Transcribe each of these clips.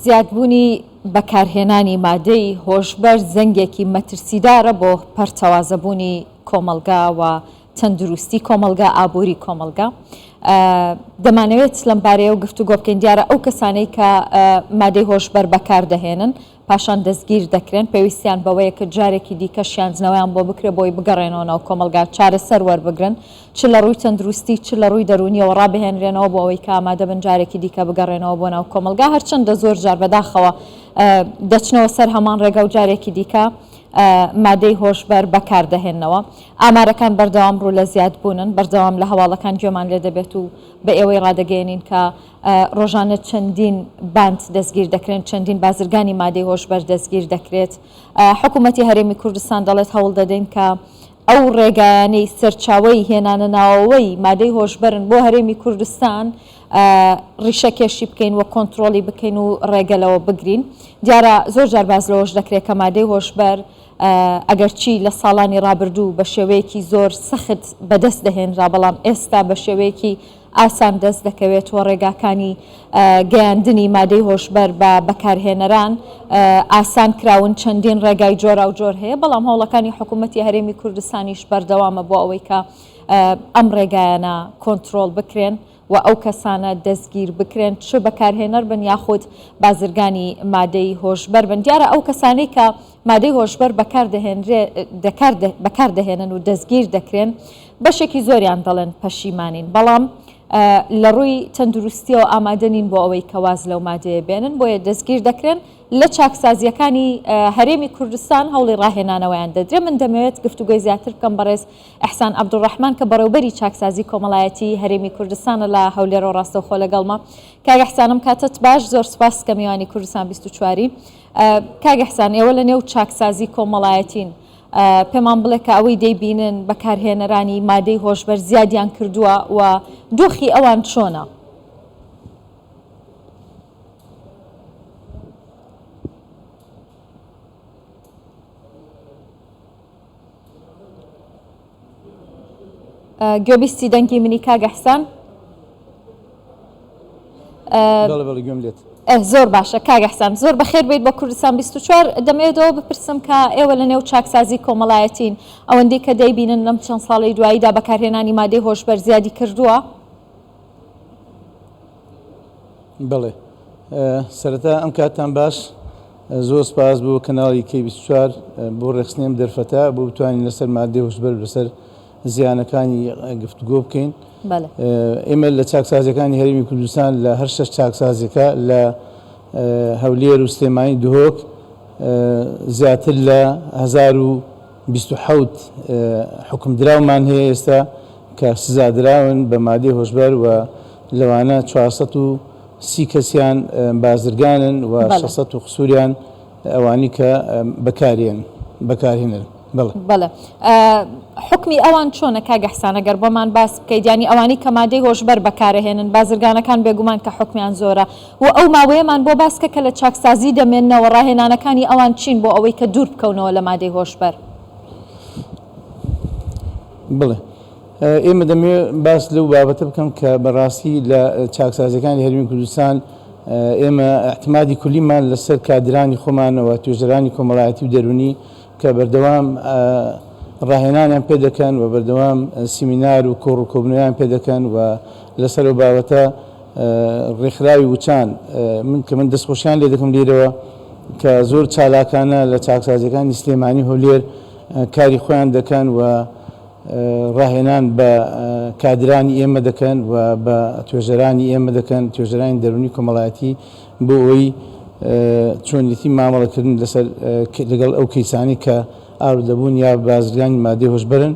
زیادبوونی بەکارهێنانی مادەی هۆشبەر زەنگێکی مەترسیدارە بۆ پەرتەوازەبوونی کۆمەڵگا و تەندروستی کۆمەڵگا، ئابووری کۆمەڵگا. دەمانەوێت لەم بارەیەوە گفتوگۆ بکەین. دیارە ئەو کەسانەی کە مادەی هۆشبەر بەکاردەهێنن پاشان دەستگیر دەکرێن، پێویستیان بەوەیە کە جارێکی دیکە شیاندنەوەیان بۆ بکرێت بۆی بگەڕێنەوە ناو کۆمەڵگا، چارەسەر وەربگرن، چ لە ڕووی تەندروستی چ لە ڕووی دەروونیەوە ڕابهێنرێنەوە بۆ ئەوەی کە ئامادەبن جارێکی دیکە بگەڕێنەوە بۆ ناو کۆمەڵگا، هەرچەندە زۆر جار بەداخەوە دەچنەوە سەر هەمان ڕێگا و جارێکی دیکە مادەی هۆشبەر بەکاردەهێننەوە. ئامارەکان بەردەوام ڕوو لە زیادبوونن، بەردەوام لە هەواڵەکان گوێمان لێ دەبێت و بە ئێوەی ڕادەگەیەنین کە ڕۆژانە چەندین باند دەستگیر دەکرێن، چەندین بازرگانی مادەی هۆشبەر دەستگیر دەکرێت. حکوومەتی هەرێمی کوردستان دەڵێت هەوڵ دەدەین کە ئەو ڕێگایانەی سەرچاوەی هێنانە ناوەوەی مادەی هۆشبەرن بۆ هەرێمی کوردستان ڕیشەکێشی بکەین و کۆنترۆڵی بکەین و ڕێگە لەوە بگرین. دیارە زۆر جار باس لەوەش دەکرێت کە مادەی هۆشبەر ئەگەرچی لە ساڵانی ڕابردوو بە شێوەیەکی زۆر سەخت بەدەست دەهێنرا، بەڵام ئێستا بە شێوەیەکی ئاسان دەست دەکەوێت و ڕێگاکانی گەیاندنی مادەی هۆشبەر بە بەکارهێنەران ئاسان کراون، چەندین ڕێگای جۆراوجۆر هەیە، بەڵام هەوڵەکانی حکوومەتی هەرێمی کوردستانیش بەردەوامە بۆ ئەوەی کە ئەم ڕێگایانە کۆنترۆڵ بکرێن و ئەو کەسانە دەستگیر بکرێن چ بەکارهێنەر بن یاخود بازرگانی مادەی هۆشبەر بن. دیارە ئەو کەسانەی کە مادەی هۆشبەر بەکار دەهێنن و دەستگیر دەکرێن بەشێکی زۆریان دەڵێن پەشیمانین، بەڵام لە ڕووی تەندروستیەوە ئامادە نین بۆ ئەوەی کە واز لەو مادەیە بێنن، بۆیە دەستگیر دەکرێن. لە چاکسازییەکانی هەرێمی کوردستان هەوڵی ڕاهێنانەوەیان دەدرێت. من دەمەوێت گفتوگۆی زیاتر بکەم بەڕێز ئیحسان عەبدولڕەحمان کە بەڕێوبەری چاکسازی کۆمەڵایەتی هەرێمی کوردستانە لە هەولێرەوە ڕاستەوخۆ لەگەڵمە. کاک ئیحسانم کاتت باش، زۆر سوپاس کە میوانی کوردستان 24ی. کاک ئیحسان ئێوە لە نێو چاکسازی کۆمەڵایەتین، پێمان بڵێ کە ئەوەی دەیبینن بەکارهێنەرانی مادەی هۆشبەر زیادیان کردووە و دۆخی ئەوان چۆنە؟ گوێبیستی دەنگی منی کاک ئیحسان؟ بەڵێ بەڵێ گوێم لێت. زۆر باشە کاک ئیحسان زۆر بەخێر بێیت بۆ کوردستان 24 دەمەوێتەوە بپرسم کە ئێوە لە نێو چاکسازی کۆمەڵایەتین ئەوەندەی کە دەیبینن لەم چەند ساڵەی دواییدا بەکارهێنانی مادەی هۆشبەر زیادی کردووە؟ بەڵێ سەرەتا ئەم کاتتان باش زۆر سپاس بۆ کەناڵی کەی 24 بۆ ڕێکخستنی ئەم دەرفەتە بۆ بتوانین لەسەر مادەی هۆشبەر لەسەر زیانەکانی گفتوگۆ بکەین. ئێمە لە چاکسازیەکانی هەرێمی کوردستان لە هەر شەش چاکسازیەکە لە هەولێر و سلێمانی دهۆک زیاتر لە 1027 حکومدراومان هەیە ئێستا کە سزادراون بە مادەی هۆشبەر و لەوانە 430 کەسیان بازرگانن و 600 و قسوریان ئەوانی کە بەکارێن بەکارهێنەرن. بەڵێ. بەڵێ حوکمی ئەوان چۆنە کاک ئیحسان ئەگەر بۆمان باس بکەیت یانی ئەوانەی کە مادەی هۆشبەر بەکارەهێنن بازرگانەکان بێگومان کە حوکمیان زۆرە و ئەو ماوەیەمان بۆ باس کە کە لە چاکسازی دەمێننەوە ڕاهێنانەکانی ئەوان چین بۆ ئەوەی کە دوور بکەونەوە لە مادەی هۆشبەر؟ بەڵێ ئێمە دەمەوێت باس لەو بابەتە بکەم کە بەڕاستی لە چاکسازیەکانی هەرێمی کوردستان ئێمە ئیعتمادی کولیمان لەسەر کادرانی خۆمانەوە توێژەرانی کۆمەڵایەتی و دەروونی کە بەردەوام ڕاهێنانیان پێ دەکەن و بەردەوام سیمینار و کۆڕ و کۆبوونەوەیان پێ دەکەن و لەسەر ئەو بابەتە ڕێکخراوی وچان من کە من دەستخۆشیان لێ دەکەم لێرەوە کە زۆر چالاکانە لە چاکسازیەکانی سلێمانی هەولێر کاری خۆیان دەکەن و ڕاهێنان بە کادرانی ئێمە دەکەن و بە توێژەرانی ئێمە دەکەن، توێژەرانی دەروونی کۆمەڵایەتی بۆ ئەوەی چۆنیەتی مامەڵەکردن لەسەر لەگەڵ ئەو کەیسانەی کە ئالوودەبوون یا بازرگانی مادەی هۆشبەرن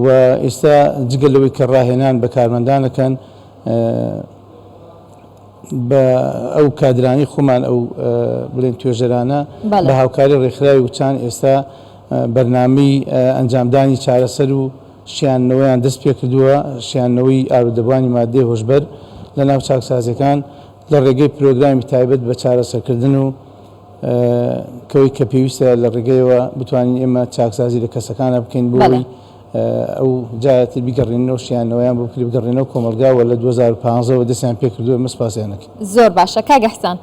و ئێستا جگە لەوەی کە ڕاهێنان بە کارمەندان دەکەن بە ئەو کادرانەی خۆمان ئەو بڵێن توێژەرانە بە هاوکاری ڕێکخراوی وچان ئێستا بەرنامەی ئەنجامدانی چارەسەر و شیاندنەوەیان دەست پێکردووە، شیاندنەوەی ئالوودەبووانی ماددەی هۆشبەر لە ناو چاکسازییەکان لە ڕێگەی پرۆگرامی تایبەت بە چارەسەرکردن و کەوەی کە پێویستە لە ڕێگەیەوە بتوانین ئێمە چاکسازی لە کەسەکانە بکەین بۆ ئەوەی. ئەو جارێتر بیگەڕێننەوە شیانەوەیان بۆ بکرێ بگەڕێنەوە کۆمەڵگا و لە 2015 ەوە دەستیان پێکردووە ئێمە سوپاسیان ئەکەین. زۆر باشە کاک ئیحسان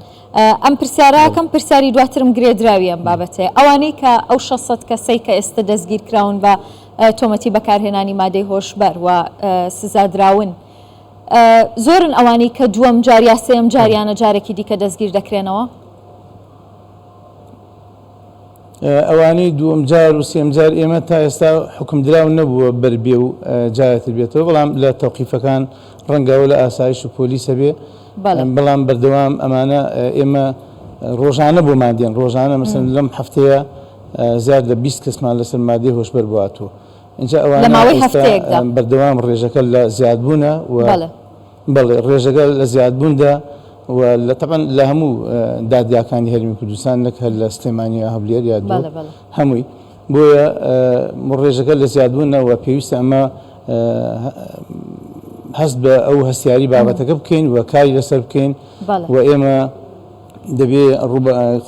ئەم پرسیارە ئەکەم پرسیاری دواترم گرێدراوی ئەم بابەتەیە ئەوانەی کە ئەو 600 کەسەی کە ئێستە دەستگیر کراون بە تۆمەتی بەکارهێنانی مادەی هۆشبەر و سزادراون زۆرن ئەوانەی کە دووەم جار یا سێیەم جاریانە جارێکی دیکە دەستگیر دەکرێنەوە؟ ئەوانەی دووەم جار و سێم جار ئێمە تا ئێستا حوکمدراو نەبووە بەر بێ و جارێتر بێتەوە بەڵام لە تەوقیفەکان ڕەنگەوە لە ئاسایش و پۆلیس هەبێ بەڵام بەردەوام ئەمانە ئێمە ڕۆژانە بۆمان دێن ڕۆژانە مەسەن لەم هەفتەیە زیاد لە 20 کەسمان لەسەر مادەی هۆشبەر بۆ هاتووە اینجا ئەوانە ئێستا بەردەوام ڕێژەکە لە زیادبوونە و بەڵێ ڕێژەکە لە زیادبووندا و لە تەبعەن لە هەموو دادگاکانی هەرێمی کوردستان نەک هەر لە سلێمانی یا هەولێر یا دهۆک هەمووی بۆیە ڕێژەکە لە زیادبوونە و پێویستە ئەمە هەست بە ئەو هەستیاری بابەتەکە بکەین و کاری لەسەر بکەین و ئێمە دەبێ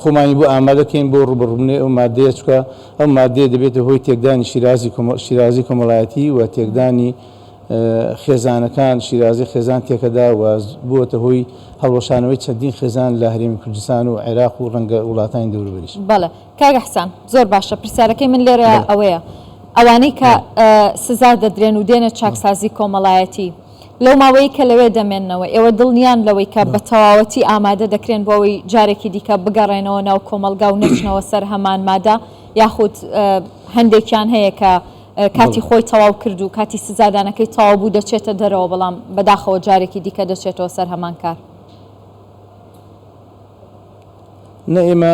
خۆمانی بۆ ئامادەکەین بۆ ڕوبەڕوبنەوەی ئەو مادەیە چکە ئەو مادەیە دەبێتە هۆی تێکدانی شیرازی شیرازی کۆمەڵایەتی و تێکدانی خێزانەکان شیرازەی خێزان تێکەدا و بووەتە هۆی هەڵوەشانەوەی چەندین خێزان لە هەرێمی کوردستان و عێراق و ڕەنگە وڵاتانی دەوروبەریش. بەڵێ کاک ئیحسان زۆر باشە پرسیارەکەی من لێرەیا ئەوەیە ئەوانەی کە سزا دەدرێن و دێنە چاکسازی کۆمەڵایەتی لەو ماوەیەی کە لەوێ دەمێننەوە ئێوە دڵنیان لەوەی کە بە تەواوەتی ئامادە دەکرێن بۆ ئەوەی جارێکی دیکە بگەڕێنەوە ناو کۆمەڵگا و نەچنەوە سەر هەمان مادە یاخود هەندێکیان هەیە کە کاتی خۆی تەواو کرد و کاتی سزادانەکەی تەواو بوو دەچێتە دەرەوە، بەڵام بەداخەوە جارێکی دیکە دەچێتەوە سەر هەمان کار. نە ئێمە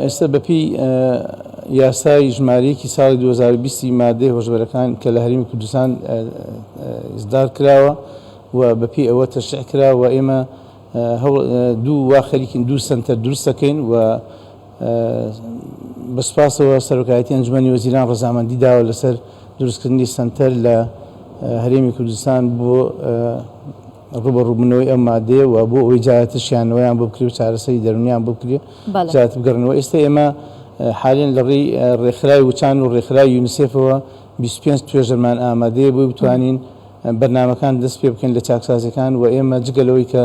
ئێستا بەپێی یاسای ژمارە یەکی ساڵی 2020 ی مادەی هۆشبەرەکان کە لە هەرێمی کوردستان ئیسدار کراوە و بەپێی ئەوە تەشریع کراوە ئێمە دوو وا خەریکین دوو سەنتەر دروست دەکەین و بە سوپاسەوە سەرۆکایەتی ئەنجومەنی وەزیران ڕەزامەندی داوە لەسەر دروستکردنی سەنتەر لە هەرێمی کوردستان بۆ ڕوبەڕوبنەوەی ئەم مادەیە و بۆ ئەوەی جارێتر شیانەوەیان بۆ بکرێ و چارەسەری دەرونیان بۆ بکرێ جارێتر بگەڕنەوە. ئێستا ئێمە حالێن لە ڕێی ڕێکخراوی وچان و ڕێکخراوی یونیسێفەوە 25 توێژەرمان ئامادەیە بۆی بتوانین بەرنامەکان دەست پێ بکەین لە چاکسازیەکان و ئێمە جگە لەوەی کە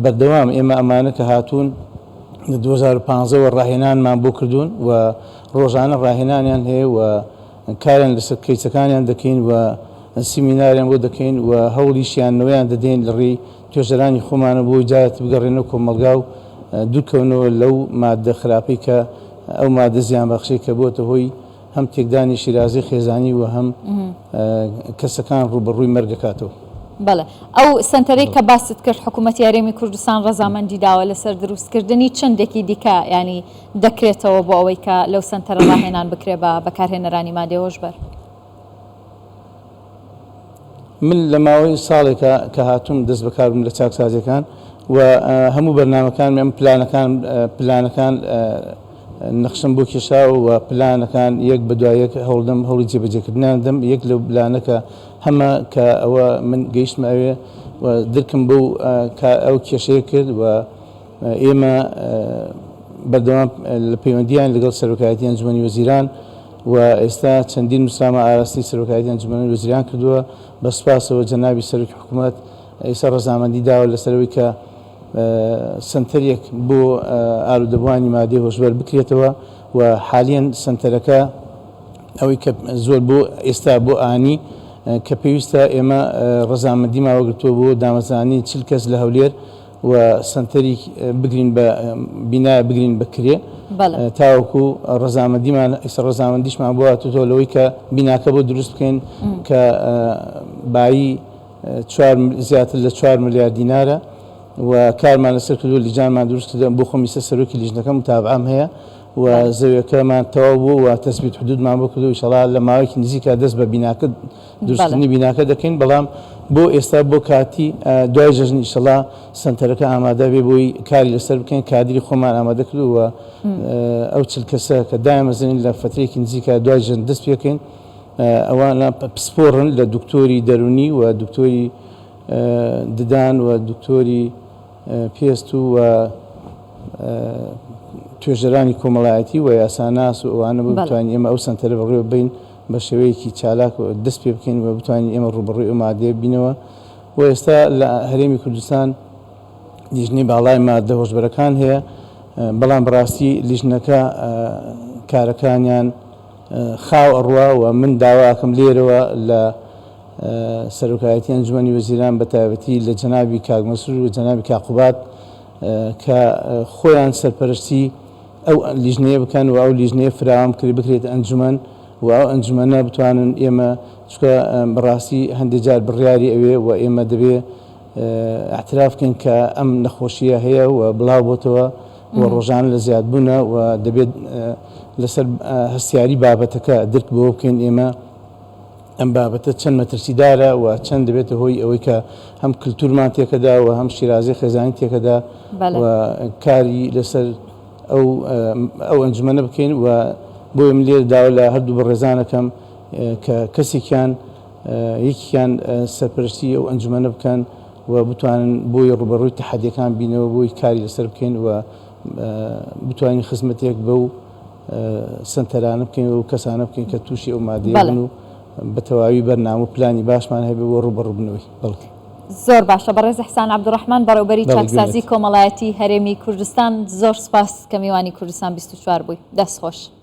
بەردەوام ئێمە ئەمانە کە هاتوون لە 2015 وە ڕاهێنانمان بۆ کردوون و ڕۆژانە ڕاهێنانیان هەیە و کاریان لەسەر کەیسەکانیان دەکەین و سیمیناریان بۆ دەکەین و هەوڵی شیاندنەوەیان دەدەین لە ڕێی توێژەرانی خۆمانە بۆی جارێک بگەڕێنەوە کۆمەڵگا و دوورکەونەوە لەو ماددە خراپەی کە ئەو ماددە زیانبەخشەی کە بۆتە هۆی هەم تێکدانی شیرازەی خێزانی و هەم کەسەکان ڕووبەڕووی مەرگ دەکاتەوە. بەڵێ ئەو سەنتەرەی کە باست کرد حکوومەتی هەرێمی کوردستان ڕەزامەندی داوە لەسەر دروستکردنی چەندێکی دیکە یانی دەکرێتەوە بۆ ئەوەی کە لەو سەنتەرە ڕاهێنان بکرێ بە بەکارهێنەرانی مادەی هۆشبەر؟ من لە ماوەی ساڵێکە کە هاتووم دەست بەکار بووم لە چاکسازیەکان و هەموو بەرنامەکانم ئەم پلانەکان پلانەکان نەخشەم بۆ کێشاوە و پلانەکان یەک بە دوای یەک هەوڵدەم هەوڵی جێبەجێکردنیان دەم یەک لەو پلانە کە هەمە کە ئەوە من گەیشتمە ئەوێ و درکم بەو ئەو کێشەیە کرد و ئێمە بەردەوام لە پەیوەندیان لەگەڵ سەرۆکایەتی ئەنجومەنی وەزیران و ئێستا چەندین نووسرامە ئاراستەی سەرۆکایەتی ئەنجومەنی وەزیران کردووە بە سوپاسەوە جەنابی سەرۆکی حکوومەت ئێستا ڕەزامەندی داوە لەسەرەوەی کە سەنتەرێک بۆ ئالوودەبووانی مادەی هۆشبەر بکرێتەوە و حالیەن سەنتەرەکە ئەوەی کە زۆر بۆ ئێستا بۆ ئانی کە پێویستە ئێمە ڕەزامەندیمان وەگرتووە بۆ دامەزرانی 40 کەس لە هەولێر و سەنتەری بگرین بە بینایە بگرین بە کرێ تاوەکو ڕەزامەندیمان ئێستا ڕەزامەندیشمان بۆ هاتووەتەوە لەوەی کە بیناکە بۆ دروست بکەین کە بایی چوار زیاتر لە چوار ملیار دینارە و کارمان لەسەر کردووە لیجانمان دروست کردووە بۆ خۆم ئیستا سەرۆکی لیژنەکەم متابعەم هەیە و زەویەکەمان تەواو بوو و تەسبیت حدودمان بۆ کردووە ئیشەڵا لە ماوەیەکی نزیکا دەست بە بیناکە دروستکردنی بیناکە دەکەین بەڵام بۆ ئێستا بۆ کاتی دوای جەژن ئیشەڵا سەنتەرەکە ئامادە بێ بۆی کاری لەسەر بکەین کادری خۆمان ئامادە کردووە و ئەو 40 کەسە کە دایمەزرێنین لە فترەیەکی نزیکا دوای جەژن دەست پێکەین ئەوانە پسپۆڕن لە دکتۆری دەرونی و دکتۆری ددان و دکتۆری پێست و توێژەرانی کۆمەڵایەتی و یاساناس و ئەوانە بۆ بتوانین ئێمە ئەو سەنتەرە بەڕێوە ببەین. بە شێوەیەکی چالاک دەست پێ بکەین و بتوانین ئێمە ڕووبەڕووی ئەو مادەیە بینەوە و ئێستا لە هەرێمی کوردستان لیژنەی باڵای مادە هۆشبەرەکان هەیە بەڵام بەڕاستی لیژنەکە کارەکانیان خاو ئەڕوا و من داواکەم لێرەوە لە سەرۆکایەتی ئەنجومەنی وەزیران بە تایبەتی لە جەنابی کاک مەسرور و جەنابی کاک قوباد کە خۆیان سەرپەرشتی ئەو لیژنەیە بکەن و ئەو لیژنەیە فراوان بکرێت بکرێتە ئەنجومەن و ئەو ئەنجومەنە بتوانن ئێمە چونکە بەڕاستی هەندێک جار بڕیاری ئەوێ و ئێمە دەبێ اعتراف بکەین کە ئەم نەخۆشیە هەیە و بڵاو بۆتەوە و ڕۆژانە لە زیادبوونە و دەبێت لەسەر هەستیاری بابەتەکە درک بەوە بکەین ئێمە ئەم بابەتە چەند مەترسیدارە و چەند دەبێتە هۆی ئەوەی کە هەم کلتورمان تێکەدا و هەم شیرازەی خێزانی تێکەدا و کاری لەسەر ئەو ئەو ئەنجومەنە بکەین و بۆیە من لێرە داوا لە هەردوو بەڕێزانەکەم کە کەسێکیان یەکیان سەرپەرشتی ئەو ئەنجومەنە بکەن و بتوانن بۆی ڕوبەڕووی تەحەدیەکان بینەوە بۆی کاری لەسەر بکەین و بتوانین خزمەتێک بەو سەنتەرانە بکەین و کەسانە بکەین کە تووشی ئەو مادەیە بن و بە تەواوی بەرنامە و پلانی باشمان هەبێ بۆ ڕووبەڕووبوونەوەی. بەڵێ. زۆر باشە بەڕێز ئیحسان عەبدولڕەحمان بەڕێوبەری چاکسازی کۆمەڵایەتی هەرێمی کوردستان زۆر سوپاس کە میوانی کوردستان 24 بووی دەست خۆش.